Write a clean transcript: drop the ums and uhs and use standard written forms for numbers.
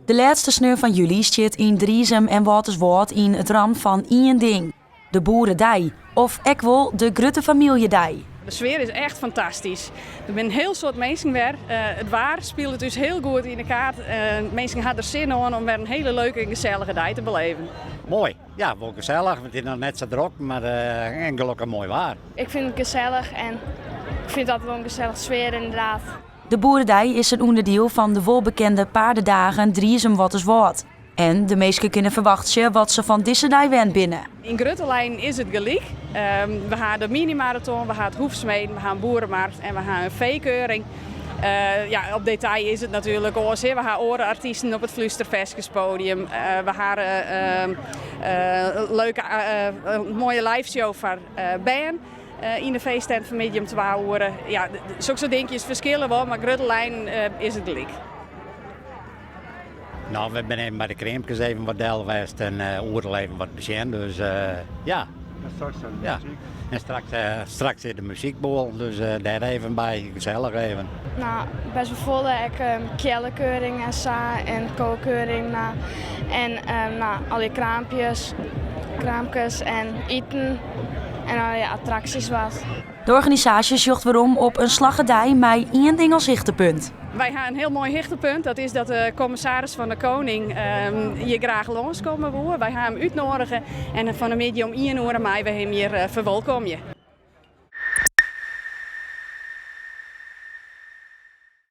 De lêste sneon fan july stiet yn Driezum en Wâlterswâld yn it ramt fan ien ding, de Boeredei, of ek wol de Grutte Famyljedei. De sfear is echt fantastysk. Der binne in hiel soad minsken wer. It waar spilet ús hiel goed yn de kaart. Minsken ha der sin oan om wer in hiele leuke en gesellige dei te beleven. Moai, ja, wol gesellich. It is noch net sa drok, mar en gelokkich moai waar. Ik fyn it gesellich en ik fyn it altyd wol in gesellige sfear ynderdaad. De Boeredei is in ûnderdiel fan de wolbekende Paardendagen Driezum-Wâlterswâld. En de minsken kinne ferwachtsje wat se fan dizze dei wend binne. Yn grutte lijnen is it gelyk. We ha de minimaraton, we ha it hoefsmeden, we ha in boeremarkt en we ha in feekeuring. Ja, op detail is it natuerlik oars. We ha oare artysten op it Flústerferskespodium. We ha leuke, moaie liveshow foar bern. Yn de feesttent fanmiddei om twa oere. Ja, soksoart dinkjes ferskille wol, mar grutte lijnen is it gelyk. No, we binne even by de kreamkes even wat del west en oeral even wat besjen, dus ja. En straks de Ja. muzyk. En straks, straks is de muzykboel, dus dêr even by, gesellich even. No, best wol folle, ek keallekeuring en sa en kowekeuring no, en no, al dy kraampjes, kraampkes en iten en al dy attraksjes wat. De organisaasje sjocht werom op in slagge dei mei ien ding as hichtepunt. Wy ha in hiel moai hichtepunt, dat is dat de kommissaris fan de Koning hjir graach lânskomme woe. Wy ha him útnoadige en fan 'e middei om ien oere meie we him hjir ferwolkomje.